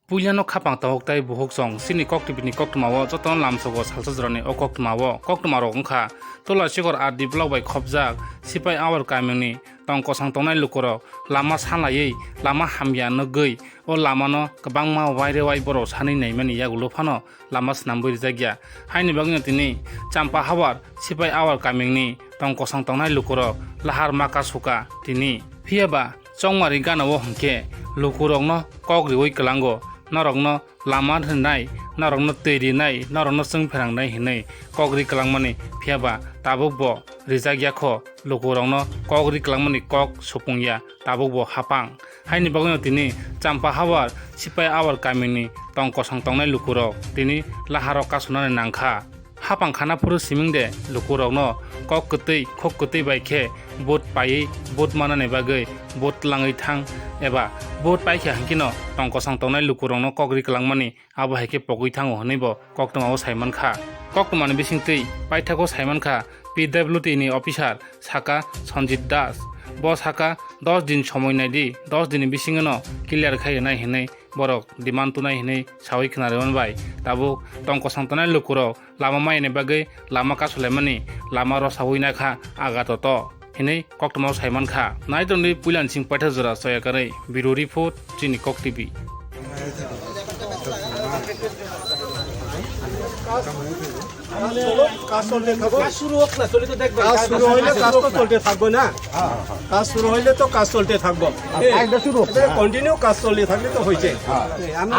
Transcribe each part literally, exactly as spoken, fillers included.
Puilano khapang tahuk tei buhuk chong chini koktwbini koktwmao jotono lamsogo salsa jorani o koktwmao. Koktwmarok wngkha Tulasikor R D block bai khopjak Sipai Awar kamini tong kosong tongnai lukurok lama salaiwi lama hamya nugwi o lamano kwbangma wairewai borok sanwi naimani yagulo phano lama swnamwi rijak ya. Haini bagwino tini Champa Hawar Sipai Awar kamini tong kosong tongnai lukurok lahar maka suka tini. Phiya ba chongmari gana o hwnkhe lukurokno kok riwi kwlango, norokno lama rwnai, norokno twi rinai, norokno chwng pherangnai hinwi kok ri kwlangmani, phiya ba tabuk bo rijak ya kho, lukurokno kok ri kwlangmani kok supung ya, tabuk bo hapang. Haini bagwino tini Champa Hawar Sipai Awar kamini tong kosong tongnai lukurok tini laharo kasunani nangkha. Hapang khana phuru siming de lukurokno kok kwtwi khok kwtwi bai khe vote paiwi vote manani bagwi vote twlangwi thang eba vote paikha hwnkhe no tong kosong tongnai lukurokno kok ri kwlangmani abo hai khe pogwi thango hwnwi bo koktwmao saimankha. Koktwmani bisingtwi paithago saimankha P W D ni officer saka Sanjit Das. Bo saka dos din somoi naidi, dos din ni bisingo no clear khai rwnai hinwi borok demand tunai hinwi sawi khna rwmani bai tabuk tong kosong tongnai lukurok lama mayani bagwi lama kasulaimani lama rosawi nakha aga toto hinwi koktwmao saimankha. Naitongdi puilansing paitha jora soyakarwi Bureau Report, chini Kok T V. কাজ শুরু হইলে কাজ তো চলতে থাকবো না? কাজ শুরু হইলে তো কাজ চলতে থাকবো। কন্টিনিউ কাজ চলতে থাকলে তো হয়েছে।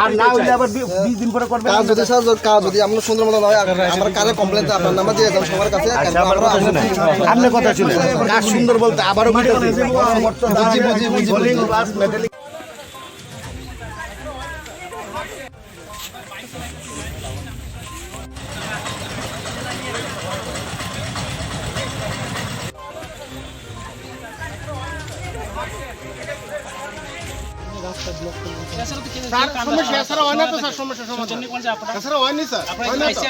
আর না হইলে আবার বি- বিশ দিন পরে করবে। কাজ যদি স্যার, যদি কাজ যদি আমরা সুন্দর মতো না হয়, আমরা কারে কমপ্লেন তো আপনার নাম্বার দিয়ে যাবো সবার কাছে। আচ্ছা, আমার কথা শুনে, আপনার কথা শুনে। কাজ সুন্দর বলতে আবারও বুঝি, বুঝি, বুঝি, বুঝি। স্যার, সমস্যা, এছাড়া হয় না তো স্যার, সমস্যা সমাধান। এছাড়া হয়নি স্যার, হয় না তো।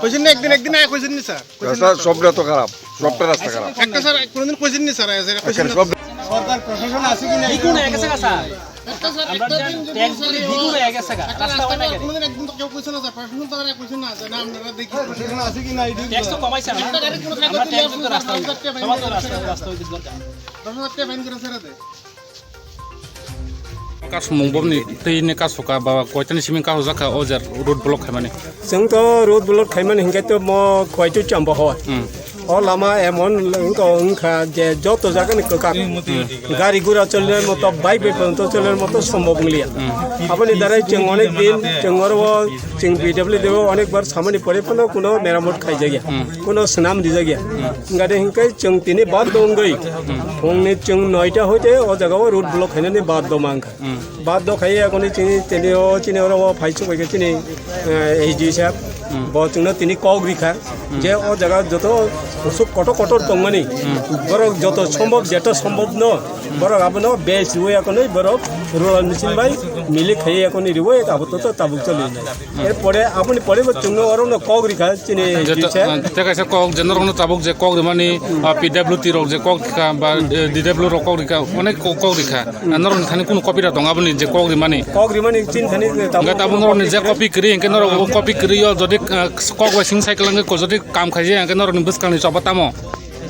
কইছেন না একদিন, একদিন আয় কইছেন নি স্যার? রাস্তা সবটা তো খারাপ, সবটা রাস্তা খারাপ। একটা স্যার কোনোদিন কইছেন নি স্যার, আয় স্যার, কইছেন না? সব সরকার প্রশাসন আছে কি নাই? দেখুন, এক জায়গা স্যার। একটা স্যার, আমরা একটা দিন যদি ট্যাক্স স্যার, ভরি ভিতরে এক জায়গা। একটা রাস্তা হয় না রাস্তা কেন? কোনোদিন একদিন তো কেউ কইছে না স্যার, প্রশাসন তো আর কইছে না যে না, আপনারা দেখি। প্রশাসন আছে কি নাই, দেখি। ট্যাক্স তো কমাই স্যার, আমরা ট্যাক্স তো রাস্তা হইতে দরকার। দশ হাজার টাকা ফাইন করে ছেড়ে দে। Kasumung bomni twi ne kasuka ba koitani simi kasujak kha o je road block khaimani. Chwng to road block khaimani hinkhe to mo koitu chamba hor. Hmm. O lama emon wngkha, wngkha je joto jaga ni kwkak. Hmm. Gari gura cholinar moto, bike bai ponto cholinar moto sombhob wnglia. Hmm. Aboni darai chwng onek din chwng oro o Chwng P W D o onek bar samani pore phano kuno meramot khaijak ya, hmm, kuno swnam rijak ya. Hmm. Hingkhe hinkhe chwng tini baddo wngwi, hmm, phungni chwng noita hoite o jaga o road block khainani baddo mankha. Hmm. Baddo khaiya kuni chini, tini o, chini oro o phai chukbai khe chini, eh, S D O sir, hmm, bo chwngno tini kok rikha, hmm, je o jaga joto usuk kotor kotor tongmani, hmm, borok joto sombhob, jeta sombhob no, borok abono base rwya kwnwi borok rural machine bai milik khaiya kwnwi riwi abo to tabuk choli nai. Erpore aboni pore bo chwngno oro no kok rikha chini jeta, jisa. Te kaisa kok je norokno tabuk je kok rimani, ah, P W D rok je kok rikha ba, eh, D W rok kok rikha, onek kok, kok rikha. Ah, norokni thani kunu copy da tong aboni je kok rimani. Kok rimani chin thani tabuk. Hingke tabuk norokni je copy kwrwi hingke norok o copy kwrwi o jodi, ah, kok bai sing cycle hingke ko jodi kam khaijak hingke norokni bwskangni choba tamo.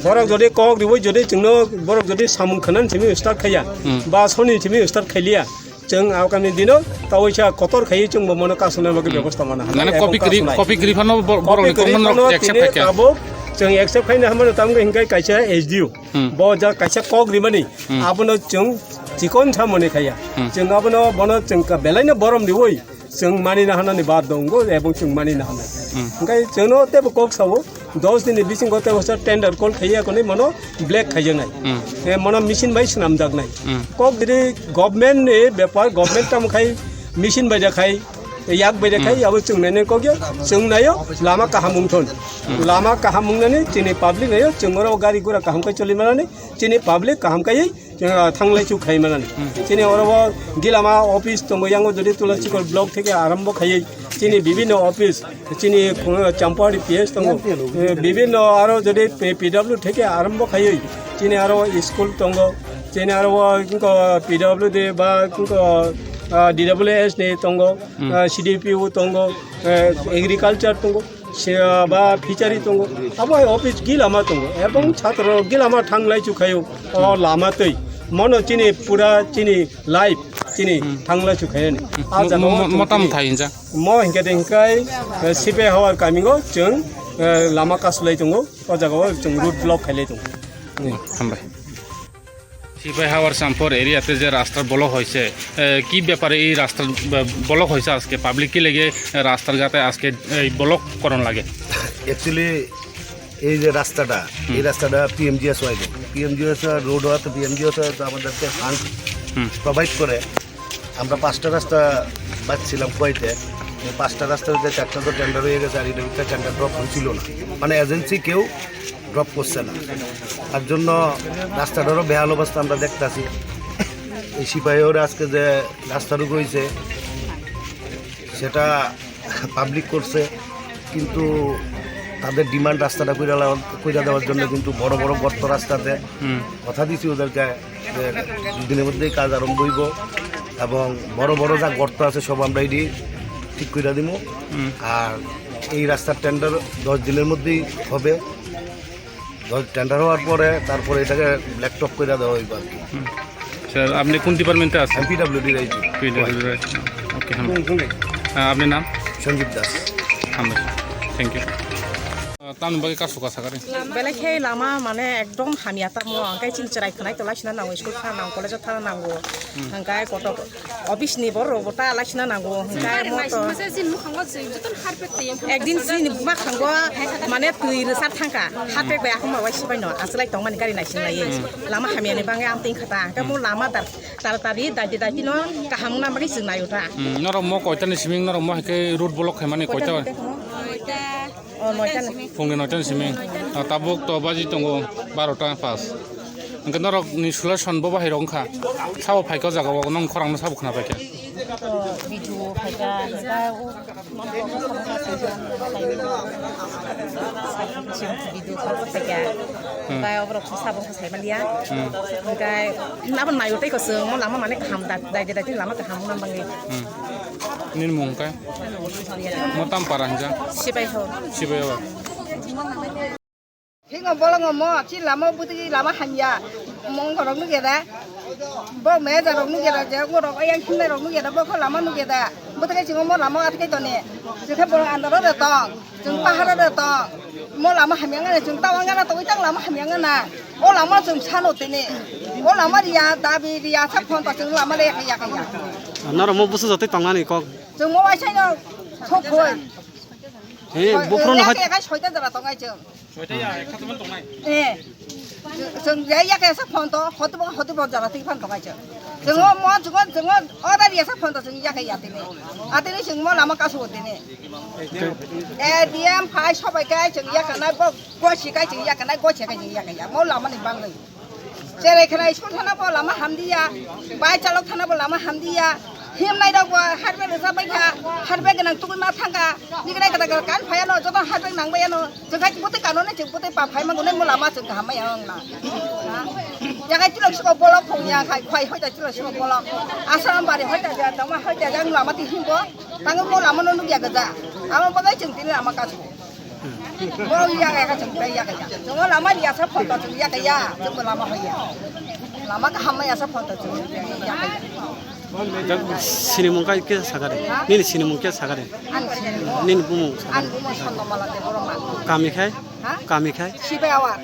Borok jodi kok riwi jodi chwngno borok jodi samung khwnani simi start khaiya, hmm, ba soni simi start khailiya, chwng agami dino taoisa kotor khaiwi chwngbo mono kasuna bagwi, hmm, bebosta mana. Mane copy kwrwi, copy kwrwi phano bo-, borokni kokno accept khaikha. Tabuk chwng accept khaina hamano tamgo hingkai kaisa S D O. Hmm. Bo ja kaisa kok rimani, hmm, abono chwng chikon samoni khaiya. Hmm. Chwng abono bono chwng ka belaino borom riwi. Chwng manina hanani bad tongo, ebong chwng manina hanai. Hmm. Hingke chwngno tebo kok sao, dos din ni bisingo tebo sa tender call khaiya koni mono black khaijaknai. Hmm. E mono machine bai swnamjaknai. Hmm. Kok diri government ni bepar, government tamo khai machine bai da khai, yak bai da khai, hmm, abo chwng nainai kok ya, chwng naio lama kaham wngthon. Hmm. Lama kaham wngnani chini public naio, chwng oro gari gura kaham khai choli manani, chini public kaham khai Chwng, ah, thanglai chuk khai manani. Hmm. Chini oro o Gilama office tongo, yango jodi Tulasikor block theke arombo khaiwi chini bibinno office, chini, uh, Champawari P S tongo, eh, bibinno aro jodi P W theke arombo khaiwi chini aro school tongo, Chini aro o wngkha P W D ba wngkha, ah, D W S ni tongo, Hmm. ah, C D P O tongo, eh, agriculture tongo, se, ah, ba fishery tongo. Abo hai office gila ma tongo. Ebong chhatro gila ma thanglai chukhayo. O lama twi. Mono chini pura chini life chini Hmm. thanglai chukhayani. Hmm. Ah, Mo-, jaga mo-, o mo-, chwng motam tini thai hinjak. Mo hinkhe de hinkai, eh, Sipai Hawar kamingo chwng, eh, lama kasulai tongo. O jaga o chwng road block khailai tongo. Hambai. সিপাহী হাওয়ার চাম্পর এরিয়াতে যে রাস্তার ব্লক হয়েছে, এ, কি ব্যাপারে এই রাস্তার, এ, ব্লক হয়েছে আজকে? পাবলিক কি লেগে রাস্তার গাতে আজকে এই ব্লক করণ লাগে? অ্যাকচুয়ালি এই যে রাস্তাটা, হুম। এই রাস্তাটা পিএমজিএসওয়াই রোড। পিএমজিএসওয়াই রোড হওয়াতে পিএমজিএসওয়াই তো আমাদেরকে ফান্ড হুম। প্রোভাইড করে। আমরা পাঁচটা রাস্তা বাঁচছিলাম কুয়াইতে। এই পাঁচটা রাস্তার ভিতরে চারটা তো টেন্ডার হয়ে গেছে, আর এটার ভিতরে টেন্ডার ড্রপ হয়েছিল না। মানে এজেন্সি কেউ ড্রপ করছে না। তার জন্য রাস্তাটারও বেহাল অবস্থা আমরা দেখতাছি। এই সিপাহী হওয়ার আজকে যে রাস্তাটুকু হয়েছে, সেটা পাবলিক করছে, কিন্তু তাদের ডিমান্ড রাস্তাটা কইরা লা-, কইরা দেওয়ার জন্য কিন্তু বড় বড় গর্ত রাস্তাতে হুম। কথা দিছি ওদেরকে যে দুদিনের মধ্যেই কাজ আরম্ভ হইব এবং বড় বড় যা গর্ত আছে সব আমরা এটি ঠিক কইরা দিব। হুম। আর এই রাস্তার টেন্ডার দশ দিনের মধ্যেই হবে। টেন্ডার হওয়ার পরে তারপরে এটাকে ব্ল্যাক টপ করে দেওয়া হইব আর কি। হুম। স্যার, আপনি কোন ডিপার্টমেন্টে আছেন? আমি PWD right. PWD right. Okay, হ্যাঁ। হ্যাঁ, আপনার নাম? সঞ্জীব দাস। হ্যাঁ, থ্যাংক ইউ। আহ, তার বাকি কাজ সুখা সাকারে। Belai khe lama mane ekdom hamya tamo, hwnkhe chini chwrai khwnai to laisina nango, school thana nango, college o thana nango, hwnkhe koto office ni borok bo ta laisina nango, hwnkhe mo to ekdin chini buma khango mane twi rwsa thangkha, harpek bai akhoma bai sibai no aslai tongmani gari naising laiye, lama hamya ni bagwi ang tingkha ta, hwnkhe mo lama dar taratari daidi daidi no kaham wngna bagwi chwng naio ta. Hmm, norok mo koita ni siming norok mo hai khe road block khaimani koita? O, noita ni. Phungni noita ni simi. Ah, tabuk to baji tongo barota pas. Hwnkhe norok ni solution bo bahai rok wngkha. Sabo phaikha o jaga o, nong khorang no sabo khna paikha. To video phaikha, ta o video phaikha. Hmm. Ba oborok sabo sai maliya. Hmm. Hwnkhe nabo naio tei ko chwng mo lama mane kaham da, dai dai dai lama kaham wngna bagwi. Hmm. Nini mung khe? Mo tam para hinjak? Sibai ho. Sibai ho. Thingo bolongo mo, chi lama bwtwi lama hamya. Mong rok nugya da. Bo meja rok nugya da, je ngo rok ayang khimnai rok nugya da, bo kho lama nugya da. Bwtwi khe chingo mo lama atkai toni. Jekhe bo andaro da tong. Chwng pahar da to. Mo lama hamya ngana chwng tawang ngana to itang lama hamya ngana. O lama chwng sano tini. O lama riya dabi riya sa phone to chwng lama le ya ya ya. Noro mo busu jotoi tongnani kok. Chwng mo waisa no thok khoi. He buphro no ya hai. Ya soita jara tongai chwng. Soita ya ekha tongnai. Eh. Chwng je ya ke sa phone to hotibo hotibo jara ti phone tongai chwng. Chwng o mo chwng o chwng o order ya sa phone to chwng ya ke ya tini. Atini chwng mo lama kasu tini. A D M phai sobai kai chwng ya kanai bo gosi kai chwng ya kanai gosi kai chwng ya kai ya mo lama ni bangwi. Cherai khna school thana bo lama hamdiya, bai chalok thana bo lama hamdiya. Himnai rok bo harbe rwsa bai kha, harbe gwnang tugui ma thangkha. Niknai kata kata kan phaya no joto harbe nang bai ano. Chwng khai bwtwi kanone chwng bwtwi pa phai ma gunai mo lama chwng kaham maya wng na. Ha? Ya khai tilok siko bolok khong ya khai khwai hoi ta tilok siko bolok. Asam bari hoi ta ja tama hoi ta jang lama ti himbo. Tango mo lama no nugya gaja. Amo bagai chwng tini lama kasu. Mo ya ga ka chwng ya ga ya. Chwng lama ya sa phon ta chwng ya ga ya. Chwng lama hoi ya. Lama kaham maya sa phon ta chwng ya ga ya. Sinimung kai ke sagare. Ha? Nini sinimung ke sagare. An sinimung. Nini bumung sagare. An bumung Sandamala de boroma. Kami khai? Ha? Kami khai? Sibai awa.